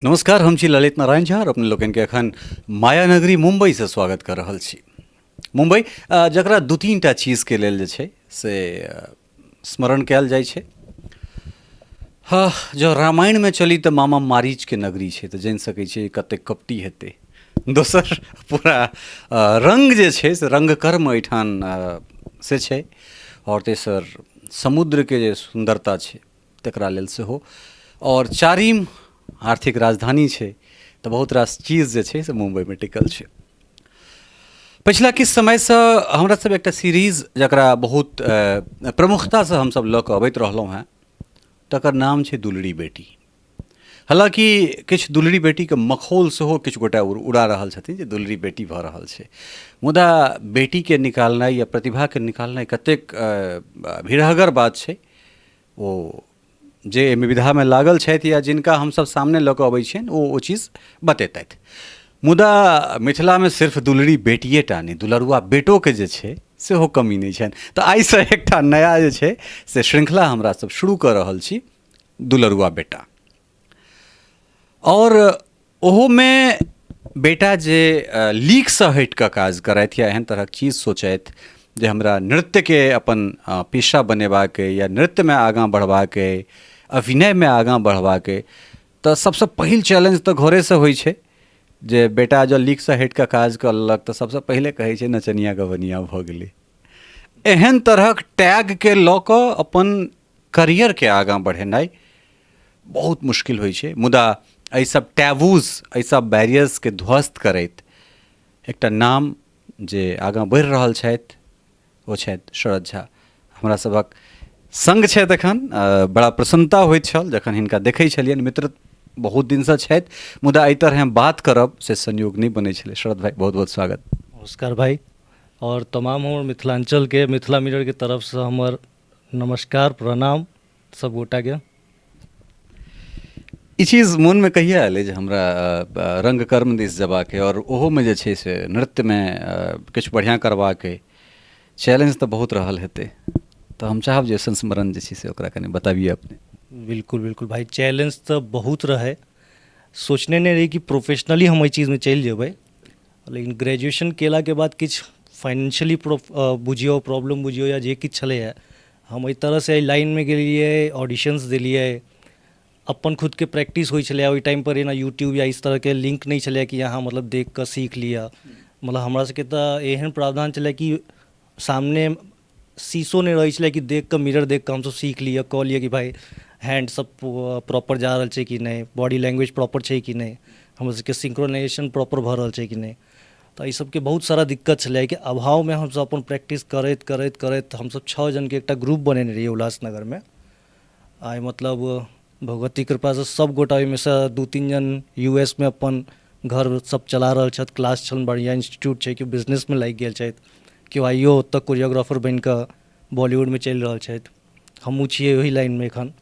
नमस्कार, हम छी ललित नारायण झा और अपने लोकनिके एखन मायानगरी मुम्बईसँ स्वागत कऽ रहल छी। मुम्बई जकरा दू तीन टा चीजके लेल जे छै से स्मरण कयल जाइ छै। हँ, जँ रामायणमे चली तऽ मामा मारीचके नगरी छै, तऽ जानि सकै छियै कतेक कपटी हेतै। दोसर पूरा रङ्ग जे छै से रङ्गकर्म एहिठाम से छै, आओर तेसर समुद्रके जे सुन्दरता छै तकरा लेल सेहो, आओर चारिम आर्थिक राजधानी छै, तऽ बहुत रास चीज जे छै से मुम्बइमे टिकल छै। पछिला किछु समयसँ हमरा सब एकटा सीरीज जकरा बहुत प्रमुखतासँ हमसब लऽ कऽ अबैत रहलहुँ हेँ, तकर नाम छै दुलरी बेटी। हालाँकि किछु दुलरी बेटीके मखौल सेहो किछु गोटा उड़ा रहल छथिन जे दुलरी बेटी भऽ रहल छै, मुदा बेटीके निकालनाइ या प्रतिभाके निकालनाइ कतेक भिड़हगर बात छै, ओ जे एहिमे विधामे लागल छथि या जिनका हमसभ सामने लऽ कऽ अबै छियनि ओ ओ चीज बतेतथि। मुदा मिथिलामे सिर्फ दुलरी बेटिए टा नहि, दुलरुआ बेटोके जे छै सेहो कमी नहि छनि। तऽ आइसँ एकटा नया जे छै से श्रृङ्खला हमरा सब शुरू कऽ रहल छी, दुलरुआ बेटा। आओर ओहोमे बेटा जे लीकसँ हटि कऽ काज करथि या एहन तरहक चीज सोचथि जे हमरा नृत्यके अपन पेशा बनेबाक अइ या नृत्यमे आगाँ बढ़बाक अइ, अभिनयमे आगाँ बढ़बाक अइ, तऽ सबसँ पहिल चैलेंज तऽ घरेसँ होइ छै जे बेटा जँ लीकसँ हटि कऽ काज कऽ लेलक तऽ सबसँ पहिले कहै छै नचनिया गबनिया भऽ गेलै। एहन तरहक टैगके लऽ कऽ अपन करियरके आगाँ बढ़ेनाइ बहुत मुश्किल होइ छै, मुदा एहि सब टैबूज, एहि सब बैरियर्सके ध्वस्त करैत एकटा नाम जे आगाँ बढ़ि रहल छथि ओ छथि शरद झा। हमरा सभक सङ्ग छथि एखन। बड़ा प्रसन्नता होइत छल जखन हिनका देखै छलियनि। मित्र बहुत दिनसँ छथि, मुदा एहि तरहेँ बात करब से संयोग नहि बनै छलै। शरद भाइ, बहुत बहुत स्वागत। नमस्कार भाइ, आओर तमाम हमर मिथिलाञ्चलके मिथिला मिररके तरफसँ हमर नमस्कार, प्रणाम सब गोटाके। ई चीज मोनमे कहिया एलै जे हमरा रङ्गकर्म दिस जेबाक अइ आओर ओहोमे जे छै से नृत्यमे किछु बढ़िआँ करबाक अइ? चैलेंज तऽ बहुत रहल हेतै, तऽ हम चाहब जे संस्मरण जे छै से ओकरा कनि बताबियै अपने। बिल्कुल बिल्कुल भाइ, चैलेंज तऽ बहुत रहै। सोचने नहि रही कि प्रोफेशनली हम एहि चीजमे चलि जेबै, लेकिन ग्रेजुएशन केलाके बाद किछु फाइनेंशियली बुझियौ प्रॉब्लम बुझियौ या जे किछु छलैए, हम एहि तरहसँ एहि लाइनमे गेलियै, ऑडिशंस देलियै, अपन खुदके प्रैक्टिस होइ छलैए। ओहि टाइमपर एना यूट्यूब या इस तरहके लिंक नहि छलैए कि अहाँ मतलब देखि कऽ सीख लिअ। मतलब हमरा सबके तऽ एहन प्रावधान छलै कि सामने शीशो नहि रहै छलै कि देख कऽ, मिरर देख कऽ हमसब सीख लिअ, कऽ लिअ कि भाइ हैंड सब प्रॉपर जा रहल छै कि नहि, बॉडी लैंग्वेज प्रॉपर छै कि नहि, हमर सबके सिंक्रोनाइजेशन प्रॉपर भऽ रहल छै कि नहि। तऽ एहि सबके बहुत सारा दिक्कत छलै। एहिके अभावमे हमसब अपन प्रैक्टिस करैत करैत करैत हमसब 6 जनके एकटा ग्रुप बनेने रहियै उल्लासनगरमे। आइ मतलब भगवती कृपासँ सब गोटा ओहिमेसँ 2-3 जन यू एस मे अपन घर सब चला रहल छथि, क्लास छनि, बढ़िआँ इंस्टीट्यूट छै, केओ बिजनेसमे लागि गेल छथि, केओ आइयो ओतऽ कोरियोग्राफर बनिकऽ बॉलीवुडमे चलि रहल छथि। हमहूँ छियै ओहि लाइनमे एखन।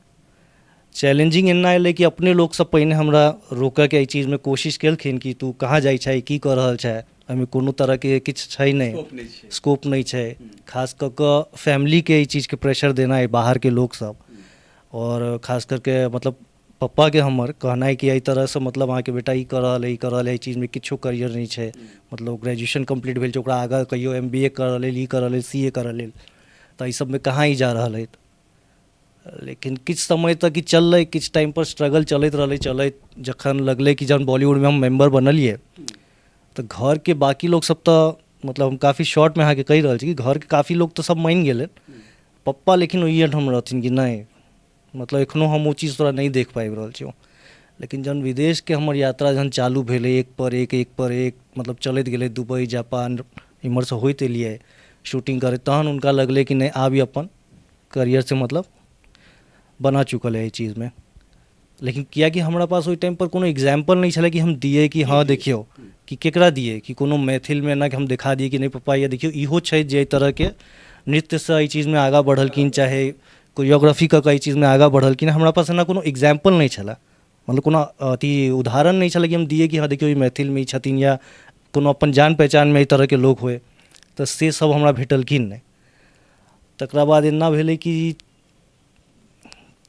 चैलेंजिंग एना एलै कि अपने लोकसब पहिने हमरा रोकऽके एहि चीजमे कोशिश केलखिन कि तू कहाँ जाइ छै, की कऽ रहल छै, एहिमे कोनो तरहके किछु छै नहि, स्कोप नहि छै। खास कऽ कऽ फैमिलीके एहि चीजके प्रेशर देनाइ, बाहरके लोकसब आओर खास करके मतलब पप्पाके हमर कहनाइ कि एहि तरहसँ मतलब अहाँके बेटा ई कऽ रहल अइ, ई कऽ रहल अइ, एहि चीजमे किछो करियर नहि छै। मतलब ग्रेजुएशन कम्प्लीट भेल छै, ओकरा आगाँ कहियौ एम बी ए करऽ लेल, ई करऽ लेल, सी ए करऽ लेल, तऽ एहि सबमे कहाँ ई जा रहल अइ। लेकिन किछु समय तक ई चललै, किछु टाइमपर स्ट्रगल चलैत रहलै। चलैत जखन लगलै कि जहन बॉलीवुडमे हम मेम्बर बनलियै तऽ घरके बाँकी लोकसब तऽ मतलब हम काफी शॉर्टमे अहाँके कहि रहल छी कि घरके काफी लोक तऽ सब मानि गेलै, पप्पा लेकिन ओहि ठाम रहथिन कि नहि, मतलब एखनो हम ओ चीज तोरा नहि देख पाबि रहल छियौ। लेकिन जहन विदेशके हमर यात्रा जहन चालू भेलै, एक पर एक, एक पर एक मतलब चलैत गेलै, दुबई, जापान इम्हरसँ होइत एलियै शूटिंग करैत, तहन हुनका लगलै कि नहि आब ई अपन करियरसँ मतलब बना चुकल है एहि चीजमे। लेकिन किएकि हमरा पास ओहि टाइमपर कोनो एग्जाम्पल नहि छलै कि हम दियै कि हँ देखियौ कि केकरा दियै कि कोनो मैथिलमे एना कि हम देखा दियै कि नहि पप्पा ये देखियौ इहो छै जे एहि तरहके नृत्यसँ एहि चीजमे आगाँ बढ़लखिन, चाहे कोरियोग्राफी कऽ कऽ एहि चीजमे आगाँ बढ़लखिन। हमरा पास एना कोनो एग्जाम्पल नहि छलए, मतलब कोनो अथी उदाहरण नहि छलै कि हम दियै कि हँ देखियौ ई मैथिलमे ई छथिन या कोनो अपन जान पहचानमे एहि तरहके लोक होइ, तऽ से सब हमरा भेटलखिन नहि। तकरा बाद एना भेलै कि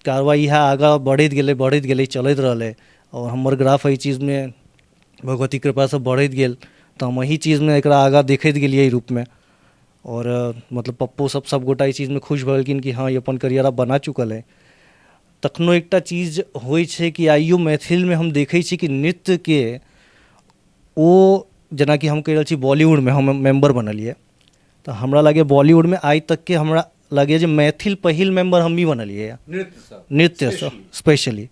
कारवाँ इएह आगाँ बढ़ैत गेलै, बढ़ैत गेलै, चलैत रहलै। आओर हमर ग्राफ एहि चीजमे भगवती कृपासँ बढ़ैत गेल, तऽ हम एहि चीजमे एकरा आगाँ देखैत गेलियै एहि रूपमे। आओर मतलब पप्पो सब सबगोटा एहि चीजमे खुश भऽ गेलखिन कि हँ, ई अपन करियर आब बना चुकल अइ। तखनो एकटा चीज होइ छै कि आइयो मैथिलमे हम देखै छी कि नृत्यके ओ जेनाकि हम कहि रहल छी, बॉलीवुडमे हम मेम्बर बनलियै, तऽ हमरा लागैए बॉलीवुडमे आइ तकके हमरा लागैए जे मैथिल पहिल मेम्बर हमही बनलियै नृत्यसँ स्पेशली।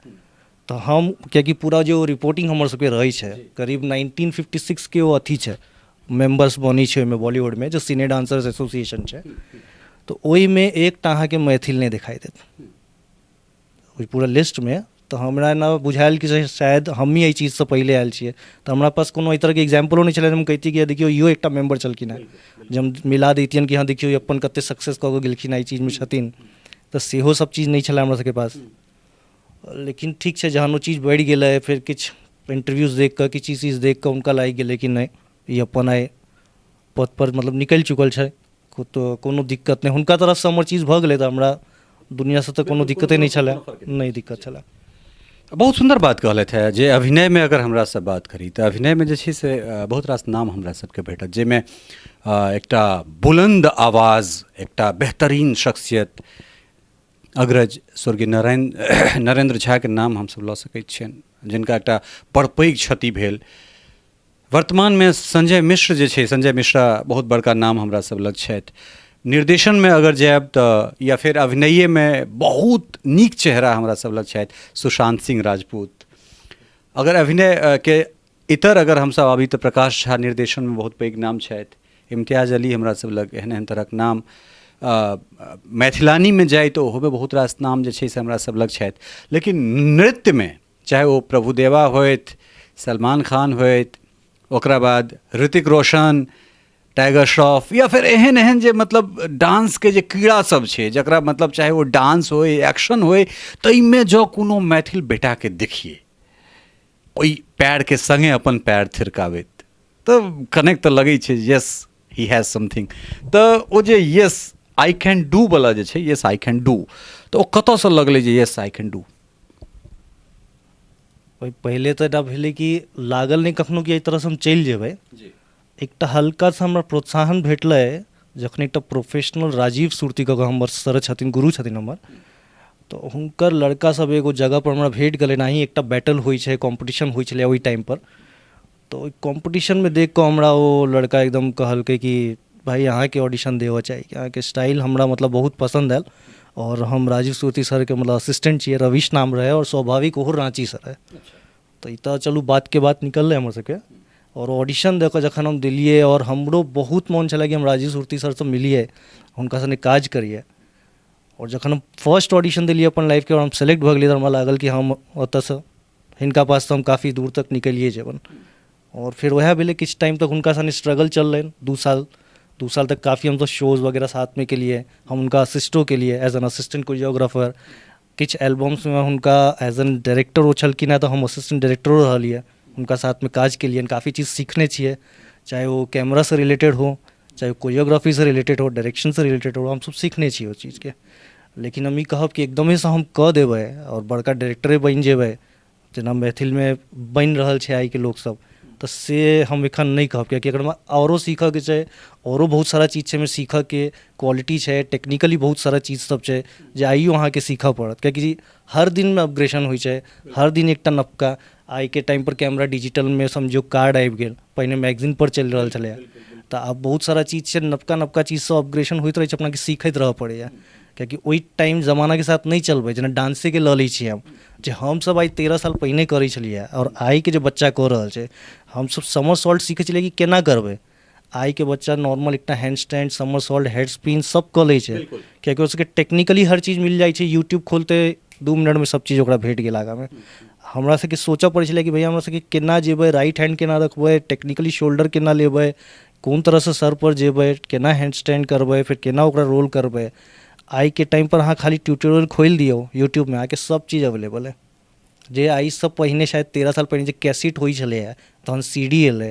तऽ हम कियाकि पूरा जे ओ रिपोर्टिंग हमर सबके रहै छै, करीब 1956के ओ अथी छै, मेम्बर्स बनै छै ओहिमे बॉलीवुडमे जे सिने डांसर्स एसोसिएशन छै, तऽ ओहिमे एकटा अहाँके मैथिल नहि देखाइ देत ओहि पूरा लिस्टमे। तऽ हमरा एना बुझायल कि शायद हमही एहि चीजसँ पहिले आयल छियै। तऽ हमरा पास कोनो एहि तरहके एग्जाम्पलो नहि छलै, हम कहितियै कि देखियौ, इहो एकटा मेम्बर छलखिन हेँ, जे हम मिला दैतियनि कि हँ देखियौ, ई अपन कतेक सक्सेस कऽ कऽ गेलखिन हेँ, एहि चीजमे छथिन। तऽ सेहो सब चीज नहि छलै हमरा सबके पास। लेकिन ठीक छै, जहन ओ चीज बढ़ि गेलै, फेर किछु इंटरव्यूज देख कऽ, किछु चीज देख कऽ हुनका लागि गेलै कि नहि, ई अपन आइ पदपर मतलब निकलि चुकल छै, तऽ कोनो दिक्कत नहि। हुनका तरफसँ हमर चीज भऽ गेलै, तऽ हमरा दुनिआँसँ तऽ कोनो दिक्कते नहि छलै, नहि दिक्कत छलै। बहुत सुन्दर बात कहलथि हेँ जे अभिनयमे अगर हमरासँ बात करी तऽ अभिनयमे जे छै से बहुत रास नाम हमरा सबके भेटत, जाहिमे एकटा बुलन्द आवाज, एकटा बेहतरीन शख्सियत अग्रज स्वर्गीय नारायण नरेन्द्र झाके नाम हमसब लऽ सकै छियनि, जिनका एकटा बड़ पैघ क्षति भेल। वर्तमानमे संजय मिश्र जे छै, संजय मिश्रा बहुत बड़का नाम हमरा सब लग छथि। निर्देशनमे अगर जायब तऽ या फेर अभिनयेमे बहुत नीक चेहरा हमरा सब लग छथि सुशांत सिंह राजपूत। अगर अभिनयके इतर अगर हमसब आबी तऽ प्रकाश झा निर्देशनमे बहुत पैघ नाम छथि, इम्तियाज अली हमरा सब लग, एहन एहन तरहक नाम। मैथिलानीमे जाइ तऽ ओहोमे बहुत रास नाम जे छै से हमरा सब लग छथि। लेकिन नृत्यमे चाहे ओ प्रभुदेवा होथि, सलमान खान होथि, ओकरा बाद ऋतिक रोशन, टाइगर श्रॉफ, या फेर एहन एहन जे मतलब डांसके जे कीड़ा सब छै, जकरा मतलब चाहे ओ डांस होइ, एक्शन होइ, ताहिमे जँ कोनो मैथिल बेटाके देखियै ओहि पएरके सङ्गे अपन पएर थिरकाबैत, तऽ कनेक तऽ लगै छै यस he has something. तऽ ओ जे यस I can do वला जे छै, यस I can do, तऽ ओ कतऽसँ लगलै जे यस I can do? ओहि पहिले तऽ एकटा भेलै कि लागल नहि कखनो कि एहि तरहसँ हम चलि जेबै। एकटा हल्का सा हमरा प्रोत्साहन भेटलै जखन एकटा प्रोफेशनल राजीव सुरती कऽ कऽ हमर सर छथिन, गुरु छथिन हमर, तऽ हुनकर लड़का सब एगो जगहपर हमरा भेट गेलै। एनाही एकटा बैटल होइ छै, कॉम्पिटिशन होइ छलै ओहि टाइमपर, तऽ ओहि कॉम्पिटिशनमे देख कऽ हमरा ओ लड़का एकदम कहलकै कि भाइ, अहाँके ऑडिशन देबऽ चाही, अहाँके स्टाइल हमरा मतलब बहुत पसन्द आयल। आओर हम राजीव सुरती सरके मतलब असिस्टेंट छियै, रवीश नाम रहै, आओर स्वाभाविक ओहो राँचीसँ रहै। तऽ ई तऽ चलू बातके बात निकललै हमर सबके। आओर ऑडिशन दऽ कऽ जखन हम देलियै, आओर हमरो बहुत मोन छलै कि हम राजीव सुरती सरसँ मिलियै, हुनका सङ्गे काज करियै। आओर जखन हम फर्स्ट ऑडिशन देलियै अपन लाइफके आओर हम सेलेक्ट भऽ गेलियै, तऽ हमरा लागल कि हम ओतऽसँ हिनका पाससँ हम काफी दूर तक निकलिए जेबनि। आओर फेर वएह भेलै, किछु टाइम तक हुनका सङ्गे स्ट्रगल चललनि, 2 साल, 2 साल तक काफी हमसब शोज वगैरह साथमे केलियै। हम हुनका असिस्टो केलियै एज एन असिस्टेंट कोरियोग्राफर। किछु एल्बम्समे हुनका एज एन डायरेक्टर ओ छलखिन हेँ, तऽ हम असिस्टेंट डायरेक्टरो रहलियै, हुनका साथमे काज केलियनि। काफी चीज सीखने छियै, चाहे ओ कैमरासँ रिलेटेड हो, चाहे कोरियोग्राफीसँ रिलेटेड हो, डायरेक्शनसँ रिलेटेड हो, हमसब सीखने छियै ओहि चीजके। लेकिन हम ई कहब कि एकदमेसँ हम कऽ देबै आओर बड़का डायरेक्टरे बनि जेबै, जेना मैथिलमे बनि रहल छै आइके लोकसब, तऽ से हम एखन नहि कहब, किएकि एकरामे आओरो सीखऽके छै, आओरो बहुत सारा चीज छै एहिमे सीखऽके, क्वालिटी छै, टेक्निकली बहुत सारा चीज सब छै जे आइयो अहाँके सीखऽ पड़त, किएकि हर दिनमे अपग्रेशन होइ छै, हर दिन एकटा नवका। आइके टाइमपर कैमरा डिजिटलमे समझियौ कार्ड आबि गेल, पहिने मैगजीनपर चलि रहल छलैए। तऽ आब बहुत सारा चीज छै, नवका नवका चीजसब अपग्रेशन होइत रहै छै, अपनाके सीखैत रहऽ पड़ैए, किएकि ओहि टाइम जमानाके साथ नहि चलबै। जेना डांसेके लऽ लै छी हम, जे हमसब आइ 13 साल पहिने करै छलियै आओर आइके जे बच्चा कऽ रहल छै, हमसब समर सॉल्ट सीखै छलियै कि केना करबै, आइके बच्चा नॉर्मल एकटा hand stand, summer salt, head spin सब कऽ लै छै, किएकि ओकर सबके टेक्निकली हर चीज मिल जाइ छै। यूट्यूब खोलते 2 मिनटमे सब चीज ओकरा भेट गेल। आगाँमे हमरा सबके सोचऽ पड़ै छलै कि भैया, हमरा सबके केना जेबै, राइट हैंड केना रखबै, टेक्निकली शोल्डर केना लेबै, कोन तरहसँ सरपर जेबै, केना हैंड स्टैंड करबै, फेर केना ओकरा रोल करबै। आइके टाइमपर अहाँ खाली ट्यूटोरियल खोलि दियौ यूट्यूबमे, अहाँके सब चीज अवेलेबल अइ, जे आइसँ पहिने शायद 13 साल पहिने जे कैसेट होइ छलैए, तहन सी डी एलै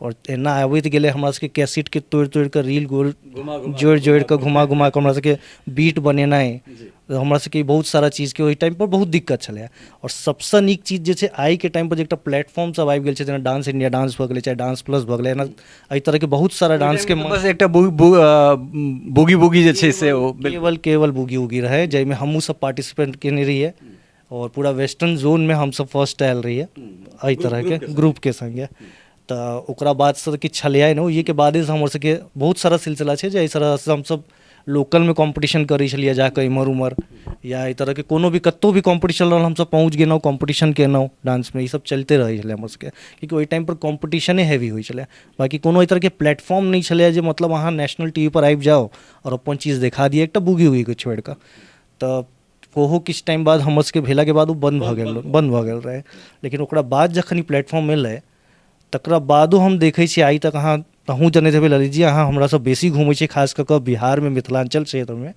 आओर एना आबैत गेलै। हमरा सबके कैसेटके तोड़ि तोड़ि कऽ रील गोल जोड़ि जोड़ि कऽ, घुमा घुमा कऽ हमरा सबके बीट बनेनाइ। हमरा सबके बहुत सारा चीजके ओहि टाइमपर बहुत दिक्कत छलैए आओर सबसँ नीक चीज जे छै आइके टाइमपर जे एकटा प्लेटफॉर्म सब आबि गेल छै जेना डांस इंडिया डांस भऽ गेलै चाहे डांस प्लस भऽ गेलै एना एहि तरहके बहुत सारा डांसके बस एकटा बुगी बुगी जे छै से ओ केवल केवल बुगी उगी रहै जाहिमे हमहूँ सब पार्टिसिपेंट केने रहियै आओर पूरा वेस्टर्न जोनमे हमसब फर्स्ट आयल रहियै एहि तरहके ग्रुपके सङ्गे तऽ ओकरा बादसँ तऽ किछु छलैए नहि ओहिके बादेसँ हमर सबके बहुत सारा सिलसिला छै जे एहि तरहसँ हमसब लोकलमे कॉम्पिटिशन करै छलियै जाकऽ एम्हर ओम्हर या एहि तरहके कोनो भी कतहु भी कॉम्पिटिशन रहल हमसब पहुँच गेलहुँ कॉम्पिटिशन केलहुँ डांसमे ई सब चलिते रहै छलै हमर सबके किएकि ओहि टाइमपर कॉम्पिटिशने हेवी होइ छलै बाँकी कोनो एहि तरहके प्लेटफॉर्म नहि छलै जे मतलब अहाँ नेशनल टी वी पर आबि जाउ आओर अपन चीज देखा दिअ एकटा बूगी उगीके छोड़िकऽ तऽ ओहो किछु टाइम बाद हमर सबके भेलाके बाद ओ बन्द भऽ गेल बन्द भऽ गेल रहै लेकिन ओकरा बाद जखन ई प्लेटफॉर्म एलै तकरा बादो हम देखै छियै आइ तक अहाँ अहूँ जनैत हेबै ललित जी अहाँ हमरासँ बेसी घूमै छियै खास कऽ कऽ बिहारमे मिथिलाञ्चल क्षेत्रमे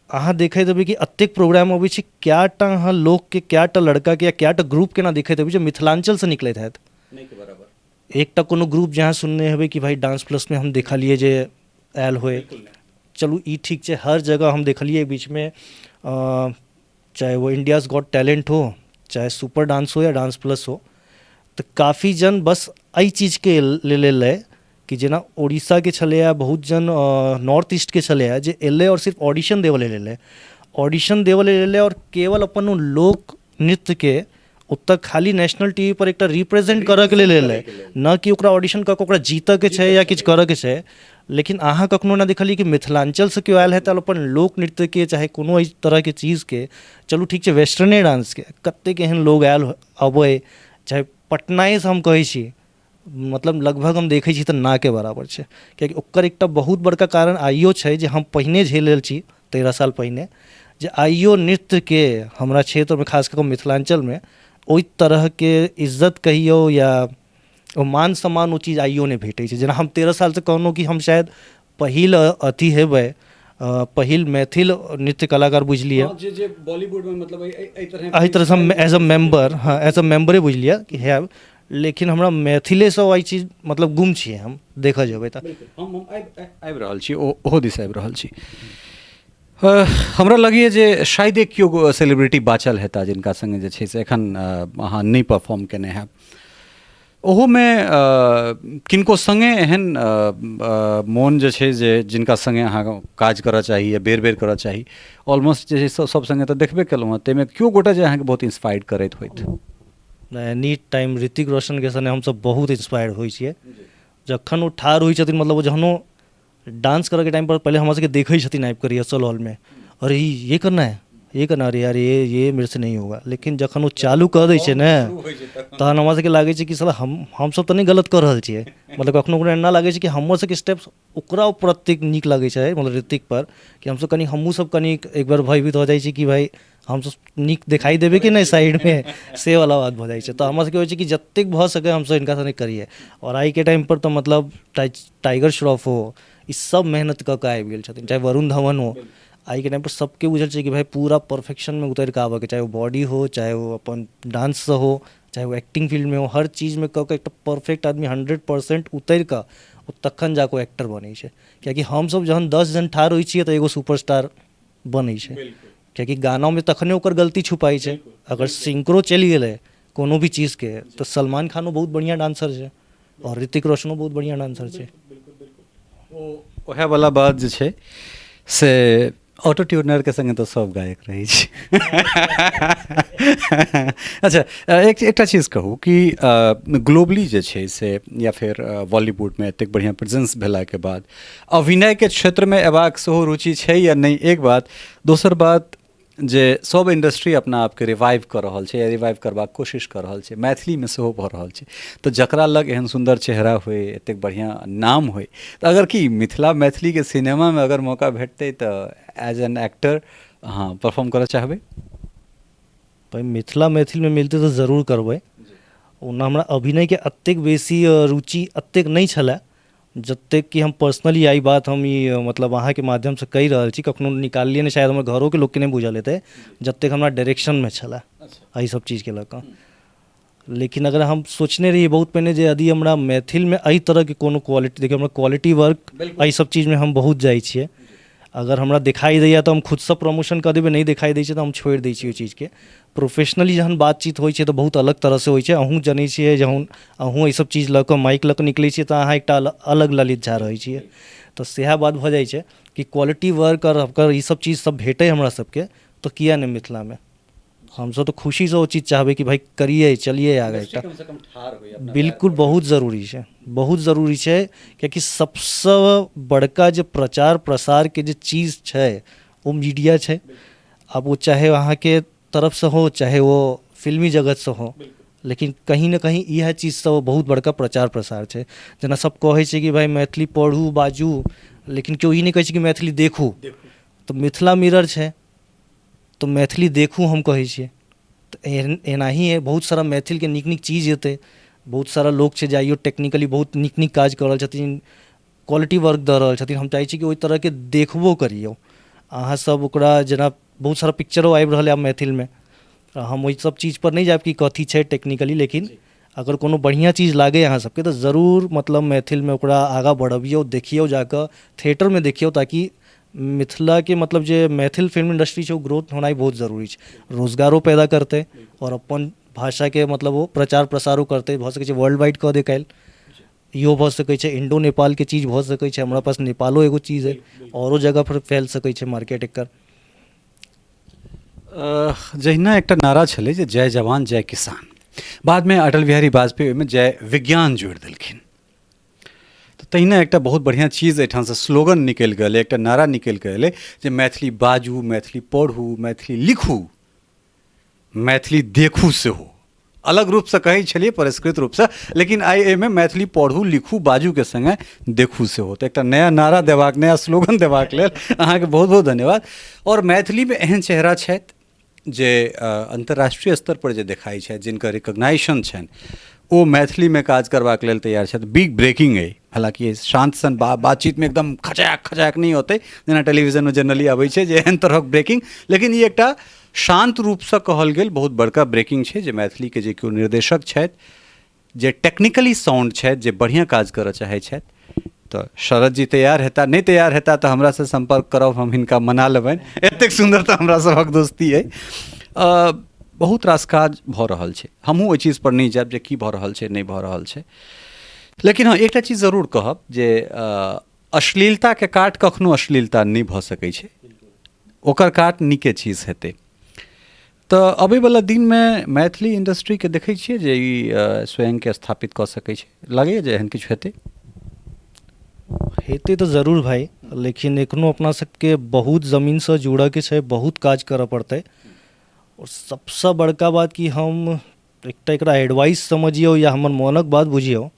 अहाँ देखैत हेबै कि एतेक प्रोग्राम अबै छै कए टा अहाँ लोकके कए टा लड़काके या कए टा ग्रुपके एना देखैत हेबै जे मिथिलाञ्चलसँ निकलैत हैत एकटा कोनो ग्रुप जे अहाँ सुनने हेबै कि भाइ डांस प्लसमे हम देखलियै जे आयल होइ चलू ई ठीक छै हर जगह हम देखलियै बीचमे चाहे वो इंडियाज़ गॉट टैलेंट हो चाहे सुपर डांस हो या डांस प्लस हो तऽ काफी जन बस एहि चीजके लेल एलै कि जेना उड़ीसाके छलैए बहुत जन नॉर्थ ईस्टके छलैए जे एलै आओर सिर्फ ऑडिशन देबऽ लेल एलै ऑडिशन देबऽ लेल एलै आओर केवल अपन ओ लोक नृत्यके ओतऽ खाली नेशनल टी वी पर एकटा रिप्रेजेंट करऽके लेल एलै न कि ओकरा ऑडिशन कऽ कऽ ओकरा जीतऽके छै या किछु करऽके छै लेकिन अहाँ कखनो नहि देखलियै कि मिथिलाञ्चलसँ केओ आयल हेतै अपन लोक नृत्यके चाहे कोनो एहि तरहके चीजके चलू ठीक छै वेस्टर्ने डांसके कतेक एहन लोग आयल अबै चाहे पटनाएसँ हम कहै छी मतलब लगभग हम देखै छी तऽ नाके बराबर छै कियाकि ओकर एकटा बहुत बड़का कारण आइयो छै जे हम पहिने झेलल छी 13 साल पहिने जे आइयो नृत्यके हमरा क्षेत्रमे खास कऽ कऽ मिथिलाञ्चलमे ओहि तरहके इज्जत कहियौ या ओ मान सम्मान ओ चीज आइयो नहि भेटै छै जेना हम 13 सालसँ कहलहुँ कि हम शायद पहिल अथी हेबै पहिल मैथिल नृत्य कलाकार बुझि लिअ जे जे बॉलीवुडमे मतलब एहि तरह एहि तरहसँ हम एज अ मेम्बर हँ एज अ मेम्बरे बुझि लिअ कि हैब लेकिन हमरा मैथिलेसँ एहि चीज मतलब गुम छियै हम देखऽ जेबै तऽ हम आबि रहल छी ओहो दिस आबि रहल छी हमरा लगैए जे शायदे केओ सेलिब्रिटी बाँचल हेता जिनका सङ्गे जे छै से एखन अहाँ नहि परफॉर्म केने हैब ओहोमे किनको सङ्गे एहन मोन जे छै जे जिनका सङ्गे अहाँ काज करऽ चाही या बेर बेर करऽ चाही ऑलमोस्ट जे छै से सभ सङ्गे तऽ देखबे केलहुँ हँ ताहिमे केओ गोटा जे अहाँके बहुत इंस्पायर्ड करैत होथि एनी टाइम ऋतिक रोशनके सङ्गे हमसभ बहुत इंस्पायर होइ छियै जखन ओ ठाढ़ होइ छथिन मतलब ओ जखनो डांस करऽके टाइमपर पहिले हमरा सबके देखै छथिन आबिकऽ रिहर्सल हॉलमे अरे ये करना है ये करना अरे यार ये मेरे से नहीं होगा लेकिन जखन ओ चालू कऽ दै छै ने तहन हमरा सबके लागै छै कि साला हम हमसब तऽ नहि गलत कऽ रहल छियै मतलब कखनो कखनो एना लागै छै कि हमर सबके स्टेप्स ओकरा ऊपर एतेक नीक लागै छै मतलब ऋतिकपर कि हमसब कनि हमहूँ सब कनि एक बेर भयभीत हो जाइ छी कि भाय हमसब नीक देखाइ देबै कि नहि साइडमे से वाला बात भऽ जाइ छै तऽ हमरा सबके होइ छै कि जतेक भऽ सकै हमसब हिनका सङ्गे करियै आओर आइके टाइमपर तऽ मतलब टाइगर श्रॉफ हो ई सब मेहनत कऽ कऽ आबि गेल छथिन चाहे वरुण धवन हो आइके टाइमपर सबके बुझल छै कि भाय पूरा परफेक्शनमे उतरि कऽ आबऽके चाहे ओ बॉडी हो चाहे ओ अपन डांससँ हो चाहे ओ एक्टिंग फील्डमे हो हर चीजमे कऽ कऽ एकटा परफेक्ट आदमी 100% उतरि कऽ ओ तखन जाकऽ ओ एक्टर बनै छै किएकि हमसब जहन 10 जन ठाढ़ होइ छियै तऽ एगो सुपरस्टार बनै छै किएकि गानामे तखने ओकर गलती छुपाइ छै अगर सिंक्रो चलि गेलै कोनो भी चीजके तऽ सलमान खानो बहुत बढ़िआँ डांसर छै आओर ऋतिक रोशनो बहुत बढ़िआँ डांसर छै ओ उएहवला बात जे छै से ऑटो ट्यूनरके सङ्गे तऽ सभ गायक रहै छै अच्छा एकटा चीज कहू कि ग्लोबली जे छै से या फेर बॉलीवुडमे एतेक बढ़िआँ प्रेजेंस भेलाके बाद अभिनयके क्षेत्रमे अयबाक सेहो रुचि छै या नहि एक बात दोसर बात जे सभ इंडस्ट्री अपना आपके रिवाइव कऽ रहल छै या रिवाइव करबाक कोशिश कऽ रहल छै मैथिलीमे सेहो भऽ रहल छै तऽ जकरा लग एहन सुन्दर चेहरा होइ एतेक बढ़िआँ नाम होइ तऽ अगर की मिथिला मैथिलीके सिनेमामे अगर मौका भेटतै तऽ एज एन एक्टर अहाँ परफॉर्म करऽ चाहबै भाइ मिथिला मैथिलमे मिलतै तऽ जरूर करबै ओना हमरा अभिनयके एतेक बेसी रुचि एतेक नहि छलए जतेक कि हम पर्सनली एहि बात हम ई मतलब अहाँके माध्यमसँ कहि रहल छी कखनो निकाललियै नहि शायद हमर घरोके लोकके नहि बुझल हेतै जतेक हमरा डायरेक्शनमे छलए एहि सब चीजके लऽ कऽ लेकिन अगर हम सोचने रहियै बहुत पहिने जे यदि हमरा मैथिलमे एहि तरहके कोनो क्वालिटी देखियौ हमरा क्वालिटी वर्क एहि सब चीजमे हम बहुत जाइ छियै अगर हमरा देखाइ दैए तऽ हम खुदसँ प्रमोशन कऽ देबै, नहि देखाइ दै छै तऽ हम छोड़ि दै छियै ओहि चीजके। प्रोफेशनली जहन बातचीत होइ छै तऽ बहुत अलग तरहसँ होइ छै। अहूँ जनै छियै, जहन अहूँ एहिसब चीज लऽ कऽ माइक लऽ कऽ निकलै छियै तऽ अहाँ एकटा अलग ललित झा रहै छियै। तऽ सएह बात भऽ जाइ छै कि क्वालिटी वर्क आओर ओकर ईसब चीज सब भेटै हमरा सबके तऽ किए नहि मिथिलामे हमसब तऽ खुशीसँ ओ चीज चाहबै कि भाइ करियै, चलियै आगे एकटा। कमसँ कम ठाढ़ होइ अपना। बिल्कुल, बहुत जरूरी छै, बहुत जरूरी छै, कियाकि सबसँ बड़का जे प्रचार प्रसारके जे चीज छै ओ मीडिया छै। आब ओ चाहे अहाँके तरफसँ हो, चाहे ओ फिल्मी जगतसँ हो, लेकिन कहीं ने कहीं इएह चीजसँ ओ बहुत बड़का प्रचार प्रसार छै। जेना सब कहै छै कि भाइ मैथिली पढ़ू, बाजू, लेकिन केओ ई नहि कहै छै कि मैथिली देखू। तऽ मिथिला मिरर छै तऽ मैथिली देखू हम कहै छियै। तऽ एहन एनाहिए बहुत सारा मैथिलके नीक नीक चीज एतै। बहुत सारा लोक छै जे आइयो टेक्निकली बहुत नीक नीक काज कऽ रहल छथिन, क्वालिटी वर्क दऽ रहल छथिन। हम चाहै छी कि ओहि तरहके देखबो करियौ अहाँसभ ओकरा। जेना बहुत सारा पिक्चरो आबि रहल अइ आब मैथिलमे, हम ओहि सब चीजपर नहि जायब कि कथी छै टेक्निकली, लेकिन अगर कोनो बढ़िआँ चीज लागै अहाँ सबके तऽ जरूर मतलब मैथिलमे ओकरा आगाँ बढ़बियौ, देखियौ, जाकऽ थिएटरमे देखियौ, ताकि मिथिलाके मतलब जे मैथिल फिल्म इंडस्ट्री छै ओ ग्रोथ होनाइ बहुत जरूरी छै। रोजगारो पैदा करतै आओर अपन भाषाके मतलब ओ प्रचार प्रसारो करतै। भऽ सकै छै वर्ल्ड वाइड कऽ दै काल्हि, इहो भऽ सकै छै, इंडो नेपालके चीज भऽ सकै छै। हमरा पास नेपालो एगो चीज अइ, आओरो जगहपर फैल सकै छै मार्केट एकर। जहिना एकटा नारा छलै जे जय जवान जय किसान, बादमे अटल बिहारी वाजपेयी ओहिमे जय विज्ञान जोड़ि देलखिन, तऽ तहिना एकटा बहुत बढ़िआँ चीज एहिठामसँ स्लोगन निकलि कऽ एलै, एकटा नारा निकलि कऽ एलै जे मैथिली बाजू, मैथिली पढ़ू, मैथिली लिखू, मैथिली देखू सेहो। अलग रूपसँ कहै छलियै परिष्कृत रूपसँ, लेकिन आइ एहिमे मैथिली पढ़ू, लिखू, बाजूके सङ्गे देखू सेहो। तऽ एकटा नया नारा देबाक, नया स्लोगन देबाक लेल अहाँके बहुत बहुत धन्यवाद। आओर मैथिलीमे एहन चेहरा छथि जे अन्तर्राष्ट्रीय स्तरपर जे देखाइ छथि, जिनकर रिकग्नाइशन छनि, ओ मैथिलीमे काज करबाक लेल तैयार छथि। बिग ब्रेकिंग अइ। हालाँकि शान्त सन बातचीतमे एकदम खचाक खचाक नहि होतै जेना टेलीविजनमे जनरली अबै छै जे एहन तरहक ब्रेकिंग, लेकिन ई एकटा शान्त रूपसँ कहल गेल बहुत बड़का ब्रेकिंग छै जे मैथिलीके जे केओ निर्देशक छथि, जे टेक्निकली साउंड छथि, जे बढ़िआँ काज करऽ चाहै छथि, तऽ शरद जी तैयार हेता। नहि तैयार हेता तऽ हमरासँ सम्पर्क करब, हम हिनका मना लेबनि। एतेक सुन्दर तऽ हमरा सभक दोस्ती अइ। बहुत रास काज भऽ रहल छै, हमहूँ ओहि चीजपर नहि जायब जे की भऽ रहल छै, नहि भऽ रहल छै, लेकिन हँ एकटा चीज जरूर कहब जे अश्लीलताके काट कखनो अश्लीलता नहि भऽ सकै छै, ओकर काट नीके चीज हेतै। तऽ अबैवला दिनमे मैथिली इंडस्ट्रीके देखै छियै जे ई स्वयंके स्थापित कऽ सकै छै? लागैए जे एहन किछु हेतै? हेतै तऽ जरूर भाइ, लेकिन एखनो अपना सबके बहुत जमीनसँ जुड़ऽके छै, बहुत काज करऽ पड़तै। आओर सबसँ बड़का बात कि हम एकटा एकरा एडवाइस समझियौ या हमर मोनक बात बुझियौ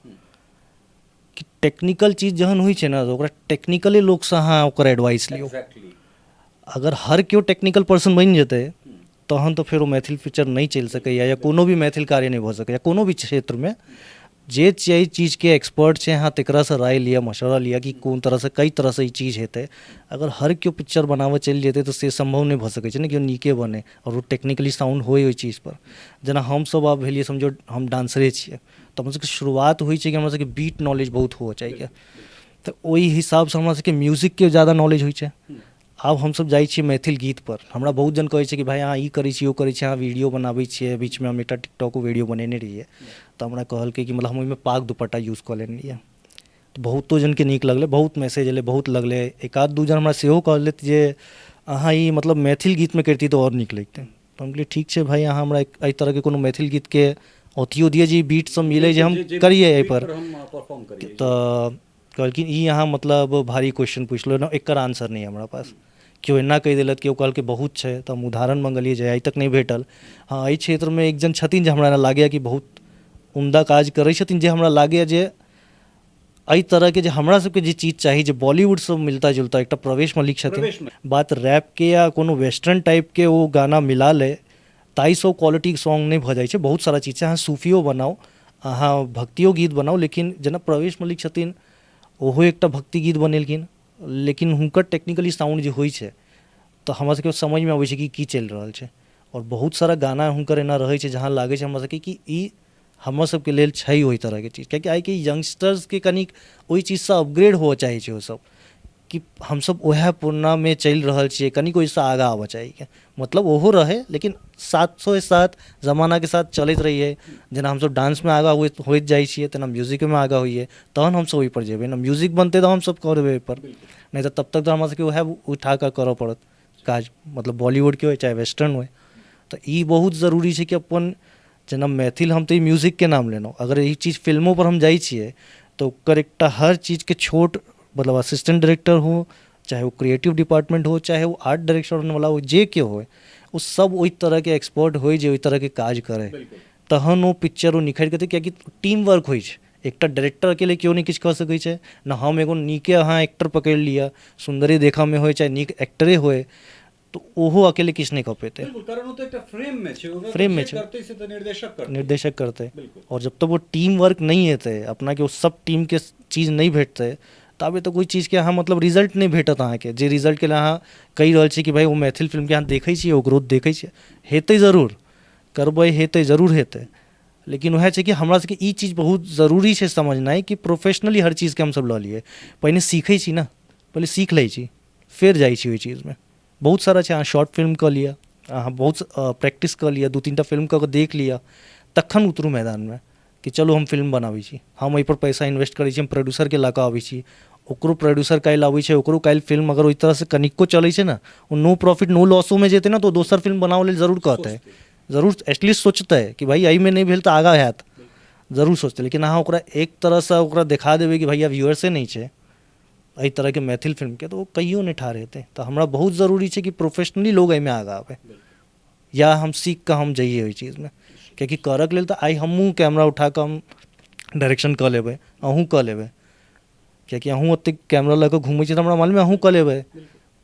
कि टेक्निकल चीज जहन होइ छै ने तऽ ओकरा टेक्निकले लोकसँ अहाँ ओकर एडवाइस लियौ। अगर हर केओ टेक्निकल पर्सन बनि जेतै तहन तऽ फेर ओ मैथिल पिक्चर नहि चलि सकैए या कोनो भी मैथिल कार्य नहि भऽ सकैए कोनो भी क्षेत्रमे। जे जाहि चीजके एक्सपर्ट छै अहाँ तकरासँ राय लिअ, मशवरा लिअ कि कोन तरहसँ कइ तरहसँ ई चीज हेतै। अगर हर केओ पिक्चर बनाबऽ चलि जेतै तऽ से सम्भव नहि भऽ सकै छै ने कि ओ नीके बनै आओर ओ टेक्निकली साउंड होइ ओहि चीजपर। जेना हमसभ आब भेलियै, समझियौ हम डांसरे छियै, तऽ हमर सबके शुरुआत होइ छै कि हमरा सबके बीट नॉलेज बहुत हुअ चाही, तऽ ओहि हिसाबसँ हमरा सबके म्यूजिकके जादा नॉलेज होइ छै। आब हमसब जाइ छियै मैथिल गीतपर, हमरा बहुत जन कहै छै कि भाय अहाँ ई करै छियै, ओ करै छियै, अहाँ वीडियो बनाबै छियै। बीचमे हम एकटा टिकटॉको वीडियो बनेने रहियै तऽ हमरा कहलकै कि मतलब हम ओहिमे पाग दुपट्टा यूज कऽ लेने रहियै तऽ बहुतो जनके नीक लगलै, बहुत मैसेज एलै, बहुत लगलै। एक आध दू जन हमरा सेहो कहलथि जे अहाँ ई मतलब मैथिल गीतमे करितियै तऽ आओर नीक लगितै। तऽ हम कहलियै ठीक छै भाय, अहाँ हमरा एहि तरहके कोनो मैथिल गीतके अथियो दिअ जे बीट सब मिलै जे हम करियै एहिपर। तऽ कहलखिन ई अहाँ मतलब भारी क्वेश्चन पुछलहुँ ने, एकर आंसर नहि हमरा पास। केओ एना कहि देलथि, केओ कहलकै बहुत छै, तऽ हम उदाहरण मङ्गलियै जे आइ तक नहि भेटल। हँ, एहि क्षेत्रमे एक जन छथिन जे हमरा एना लागैए कि बहुत उम्दा काज करै छथिन, जे हमरा लागैए जे एहि तरहके जे हमरा सबके जे चीज चाही जे बॉलीवुडसँ मिलता जुलता एकटा प्रवेश मलिक छथिन। बात रैपके या कोनो वेस्टर्न टाइपके ओ गाना मिला लै ताहिसँ ओ क्वालिटीके सॉन्ग नहि भऽ जाइ छै। बहुत सारा चीज छै, अहाँ सूफियो बनाउ, अहाँ भक्तियो गीत बनाउ, लेकिन जेना प्रवेश मलिक छथिन ओहो एकटा भक्ति गीत बनेलखिन, लेकिन हुनकर टेक्निकली साउंड जे होइ छै तऽ हमरा सबके समझमे अबै छै कि की चलि रहल छै। आओर बहुत सारा गाना हुनकर एना रहै छै जहाँ लागै छै हमरा सबके कि ई हमर सबके लेल छै ओहि तरहके चीज, कियाकि आइके यंगस्टर्सके कनिक ओहि चीजसँ अपग्रेड हुअ चाहै छै ओसब। कि हमसभ उएह पुरनामे चलि रहल छियै, कनिक ओहिसँ आगाँ आबऽ चाही। मतलब ओहो रहै, लेकिन साथो साथ जमानाके साथ चलैत रहियै। जेना हमसभ डांसमे आगाँ होइत होइत जाइ छियै, तेना म्यूजिकोमे आगाँ होइए, तहन हमसभ ओहिपर जेबै ने। म्यूजिक बनतै तऽ हमसभ करबै ओहिपर, नहि तऽ तब तक तऽ हमरा सभके उएह उठा कऽ करऽ पड़त काज, मतलब बॉलीवुडके होइ चाहे वेस्टर्न होइ। तऽ ई बहुत जरूरी छै कि अपन जेना मैथिल, हम तऽ ई म्यूजिकके नाम लेलहुँ, अगर ई चीज फिल्मोपर हम जाइ छियै तऽ ओकर एकटा हर चीजके छोट, मतलब असिस्टेंट डायरेक्टर हो, चाहे ओ क्रिएटिव डिपार्टमेंट हो, चाहे ओ आर्ट डायरेक्शनवला हो, जे केओ होइ, ओ सब ओहि तरहके एक्सपर्ट होइ जे ओहि तरहके काज करै, तहन ओ पिक्चर ओ निखरि कऽ, कियाकि टीम वर्क होइ छै। एकटा डायरेक्टर अकेले केओ नहि किछु कऽ सकै छै ने। हम एगो नीके अहाँ एक्टर पकड़ि लिअ, सुन्दरे देखऽमे होइ चाहे नीक एक्टरे होइ, तऽ ओहो अकेले किछु नहि कऽ पेतै। बिल्कुल, कारण ओ तऽ एकटा फ्रेम मे छै, ओकरा फ्रेम मे जे छै। करतै से तऽ निर्देशक करतै। निर्देशक करतै। बिल्कुल। आओर जब तक ओ टीम वर्क नहि हेतै, अपनाके ओ सब टीमके चीज नहि भेटतै, ताबे तक ओहि चीजके अहाँ मतलब रिजल्ट नहि भेटत अहाँके, जे रिजल्टके लेल अहाँ कहि रहल छी कि भाइ ओ मैथिल फिल्मके अहाँ देखै छियै, ओ ग्रोथ देखै छियै। हेतै जरूर, करबै हेतै, जरूर हेतै, लेकिन वएह छै कि हमरा सबके ई चीज बहुत जरूरी छै समझनाइ कि प्रोफेशनली हर चीजके हमसब लऽ लियै। पहिने सीखै छी ने, पहिले सीख लै छी, फेर जाइ छी ओहि चीजमे। बहुत सारा छै, अहाँ शॉर्ट फिल्म कऽ लिअ, अहाँ बहुत प्रैक्टिस कऽ लिअ, 2-3 टा फिल्म कऽ कऽ देख लिअ, तखन उतरू मैदानमे कि चलू हम फिल्म बनाबै छी, हम एहिपर पैसा इन्वेस्ट करै छी, हम प्रोड्यूसरके लऽ कऽ आबै छी। ओकरो प्रोड्यूसर काल्हि आबै छै, ओकरो काल्हि फिल्म अगर ओहि तरहसँ कनिको चलै छै ने, ओ नो प्रॉफिट नो लॉसोमे जेतै ने, तऽ ओ दोसर फिल्म बनाबऽ लेल जरूर कहतै, जरूर एटलीस्ट सोचतै कि भाइ एहिमे नहि भेल तऽ आगाँ हैत, जरूर सोचतै। लेकिन अहाँ ओकरा एक तरहसँ ओकरा देखा देबै कि भैया व्यूअर्से नहि छै एहि तरहके मैथिल फिल्मके, तऽ ओ कहियो नहि ठाढ़ हेतै। तऽ हमरा बहुत जरूरी छै कि प्रोफेशनली लोग एहिमे आगाँ आबै या हम सीख कऽ हम जइए ओहि चीजमे, कियाकि करऽके लेल तऽ आइ हमहूँ कैमरा उठा कऽ हम डायरेक्शन कऽ लेबै, अहूँ कऽ लेबै, कियाकि अहूँ ओतेक कैमरा लऽ कऽ घूमै छियै तऽ हमरा मालूम अइ अहूँ कऽ लेबै।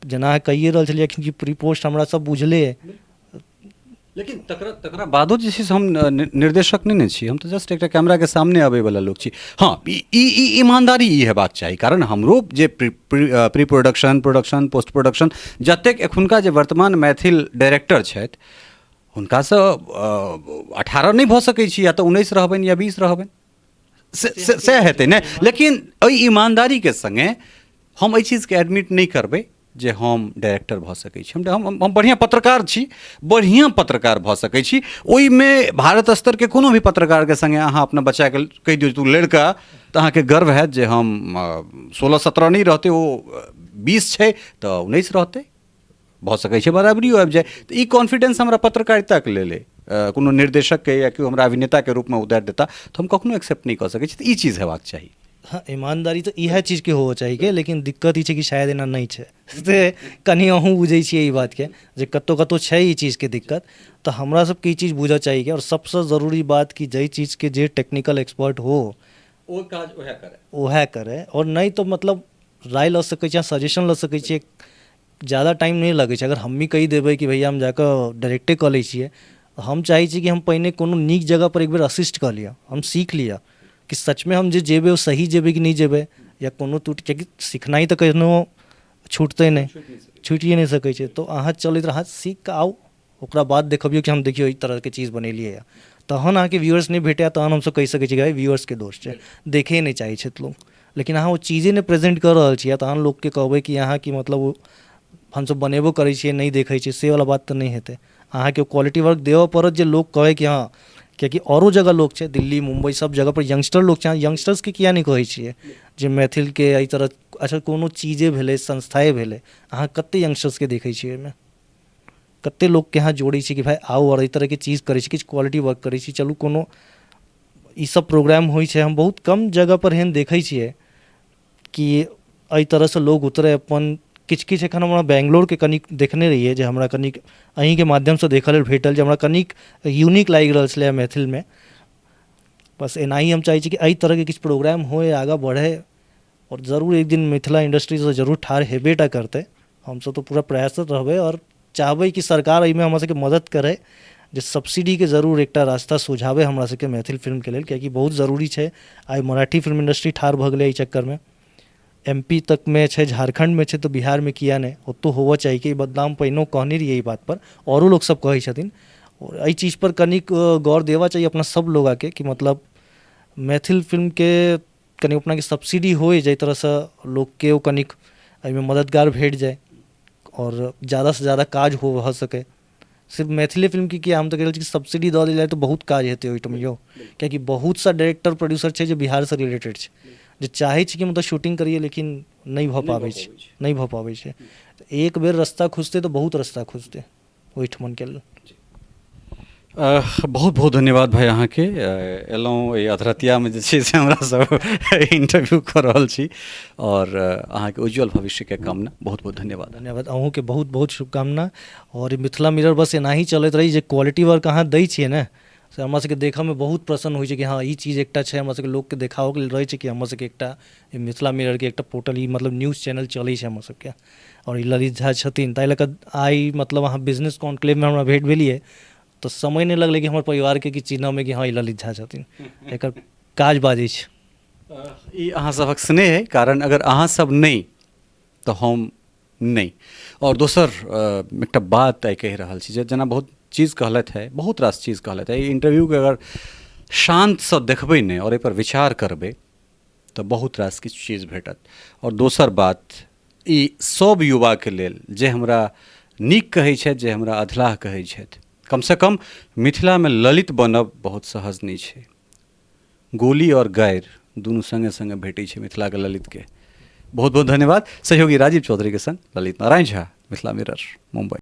जेना अहाँ कहिए रहल छलियै कि प्री पोस्ट हमरा सब बुझले अइ। लेकिन तकरा तकरा बादो जे छै से हम निर्देशक नहि ने छी, हम तऽ जस्ट एकटा कैमराके सामने अबैवला लोक छी। हँ, ई ई ई ईमानदारी ई हेबाक चाही, कारण हमरो जे pre pre pre production, production, post production जतेक एखुनका जे वर्तमान मैथिल डायरेक्टर छथि हुनकासँ 18 नहि भऽ सकै छी, या तऽ 19 रहबनि या 20 रहबनि, से से सएह हेतै ने। लेकिन एहि ईमानदारीके सङ्गे हम एहि चीजके एडमिट नहि करबै जे हम डायरेक्टर भऽ सकै छी। हम हम बढ़िआँ पत्रकार छी, बढ़िआँ पत्रकार भऽ सकै छी। ओहिमे भारत स्तरके कोनो भी पत्रकारके सङ्गे अहाँ अपना बच्चाके कहि दियौ तू लड़का, तऽ अहाँके गर्व हैत जे हम 16-17 नहि रहतै, ओ 20 छै तऽ 19 रहतै, भऽ सकै छै बराबरियो आबि जाय। तऽ ई कॉन्फिडेंस हमरा पत्रकारिताके लेल अइ, कोनो निर्देशकके या केओ हमरा अभिनेताके रूपमे उतारि देता तऽ हम कखनो एक्सेप्ट नहि कऽ सकै छी। तऽ ई चीज हेबाक चाही। हँ, ईमानदारी तऽ इएह चीजके होबऽ चाही के, लेकिन दिक्कत ई छै कि शायद एना नहि छै, से कनि अहूँ बुझै छियै ई बातके जे कतहु कतहु छै ई चीजके दिक्कत। तऽ हमरा सबके ई चीज बुझऽ चाही के, आओर सबसँ जरूरी बात कि जाहि चीजके जे टेक्निकल एक्सपर्ट हो ओ काज उएह करै, उएह करै, आओर नहि तऽ मतलब राय लऽ सकै छी, अहाँ सजेशन लऽ सकै छियै, जादा टाइम नहि लगै छै। अगर हमही कहि देबै कि भैया हम जाकऽ डायरेक्टे कऽ लै छियै, हम चाहै छी कि हम पहिने कोनो नीक जगहपर एक बेर असिस्ट कऽ लिअ, हम सीख लिअ कि सचमे हम जे जेबै ओ सही जेबै कि नहि जेबै या कोनो टूट, कियाकि सिखनाइ तऽ कखनो छूटतै नहि, छुटिए नहि सकै छै। तऽ अहाँ चलैत अहाँ सीख कऽ आउ, ओकरा बाद देखबियौ कि हम देखियौ एहि तरहके चीज बनेलियै हँ, तहन अहाँके व्यूअर्स नहि भेटै तहन हमसब कहि सकै छियै कि व्यूअर्सके दोष छै, देखै नहि चाहै छथि लोक। लेकिन अहाँ ओ चीजे नहि प्रेजेंट कऽ रहल छियै तहन लोकके कहबै कि अहाँ कि मतलब हमसब बनेबो करै छियै नहि देखै छियै, से वला बात तऽ नहि हेतै। अहाँके ओ क्वालिटी वर्क देबऽ पड़त जे लोक कहै कि हँ, कियाकि आओरो जगह लोक छै, दिल्ली मुम्बई सब जगहपर यंगस्टर लोक छै, अहाँ यंगस्टर्सके किया नहि कहै छियै जे मैथिलके एहि तरह। अच्छा, कोनो चीजे भेलै, संस्थाए भेलै, अहाँ कतेक यंगस्टर्सके देखै छियै ओहिमे, कतेक लोकके अहाँ जोड़ै छियै कि भाइ आउ आओर एहि तरहके चीज करै छी, किछु क्वालिटी वर्क करै छी, चलू कोनो ईसब प्रोग्राम होइ छै। हम बहुत कम जगहपर एहन देखै छियै कि एहि तरहसँ लोग उतरै अपन किछु किछु। एखन हमरा बेंगलोरके कनिक देखने रहियै जे हमरा कनिक अहीँके माध्यमसँ देखऽ लेल भेटल जे हमरा कनिक यूनिक लागि रहल छलै मैथिलमे। बस एनाही हम चाहै छी कि एहि तरहके किछु प्रोग्राम होइ, आगाँ बढ़ै, आओर जरूर एक दिन मिथिला इंडस्ट्रीसँ जरूर ठाढ़ हेबे टा करतै। हमसब तऽ पूरा प्रयासरत रहबै आओर चाहबै कि सरकार एहिमे हमरा सबके मदद करै, जे सब्सिडीके जरूर एकटा रास्ता सुझाबै हमरा सबके मैथिल फिल्मके लेल, कियाकि बहुत जरूरी छै। आइ मराठी फिल्म इंडस्ट्री ठाढ़ भऽ गेलै एहि चक्करमे, एम पी तकमे छै, झारखण्डमे छै, तऽ बिहारमे किया नहि ओतहु होबऽ चाही कि बदनाम। पहिनो कहने रहियै ई बातपर, आओरो लोकसब कहै छथिन। आओर एहि चीजपर कनिक गौर देबऽ चाही अपना सब लोकके कि मतलब मैथिल फिल्मके कनि अपनाके सब्सिडी होइ, जाहि तरहसँ लोकके ओ कनिक एहिमे मददगार भेट जाय आओर ज्यादासँ ज्यादा काज हो भऽ सकै। सिर्फ मैथिली फिल्मके किए, हम तऽ कहि रहल छी कि सब्सिडी दऽ देल जाय तऽ बहुत काज हेतै ओहिठाम यौ, किएकि बहुत सा डायरेक्टर प्रोड्यूसर छै जे बिहारसँ रिलेटेड छै, जे चाहै छै कि मतलब शूटिंग करियै, लेकिन नहि भऽ पाबै छै, नहि भऽ पाबै छै। एक बेर रस्ता खुजतै तऽ बहुत रस्ता खुजतै ओहिठमनके लेल। बहुत बहुत धन्यवाद भाइ अहाँके, एलहुँ एहि अधरतियामे जे छै से हमरा सब इंटरव्यू कऽ रहल छी आओर अहाँके उज्जवल भविष्यके कामना। बहुत बहुत धन्यवाद। धन्यवाद अहूँके, बहुत बहुत शुभकामना। आओर मिथिला मिरर बस एनाही चलैत रही। जे क्वालिटी वर्क अहाँ दै छियै ने, से हमरा सबके देखऽमे बहुत प्रसन्न होइ छै कि हँ, ई चीज एकटा छै। हमरा सबके लोकके देखाबऽके लेल रहै छै कि हमर सबके एकटा मिथिला मिररके एकटा पोर्टल, ई मतलब न्यूज चैनल चलै छै हमर सबके आओर ई ललित झा छथिन। ताहि लऽ कऽ आइ मतलब अहाँ बिजनेस कॉन्क्लेवमे हमरा भेँट भेलियै तऽ समय नहि लगलै कि हमर परिवारके कि चिन्हऽमे कि हँ, ई ललित झा छथिन। एकर काज बाजै छै। ई अहाँ सभक स्नेह अइ, कारण अगर अहाँ सब नहि तऽ हम नहि। आओर दोसर एकटा बात आइ कहि रहल छी जे जेना बहुत चीज कहलथि है, बहुत रास चीज कहलथि है। एहि इंटरव्यूके अगर शान्तसँ देखबै ने आओर एहिपर विचार करबै तऽ बहुत रास किछु चीज भेटत। आओर दोसर बात ई सभ युवाके लेल, जे हमरा नीक कहै छथि, जे हमरा अधलाह कहै छथि, कमसँ कम मिथिलामे ललित बनब बहुत सहज नहि छै। गोली आओर गारि दुनू सङ्गे सङ्गे भेटै छै मिथिलाके ललितके। बहुत बहुत धन्यवाद। सहयोगी राजीव चौधरीके सङ्ग ललित नारायण झा, मिथिला मिरर, मुम्बई।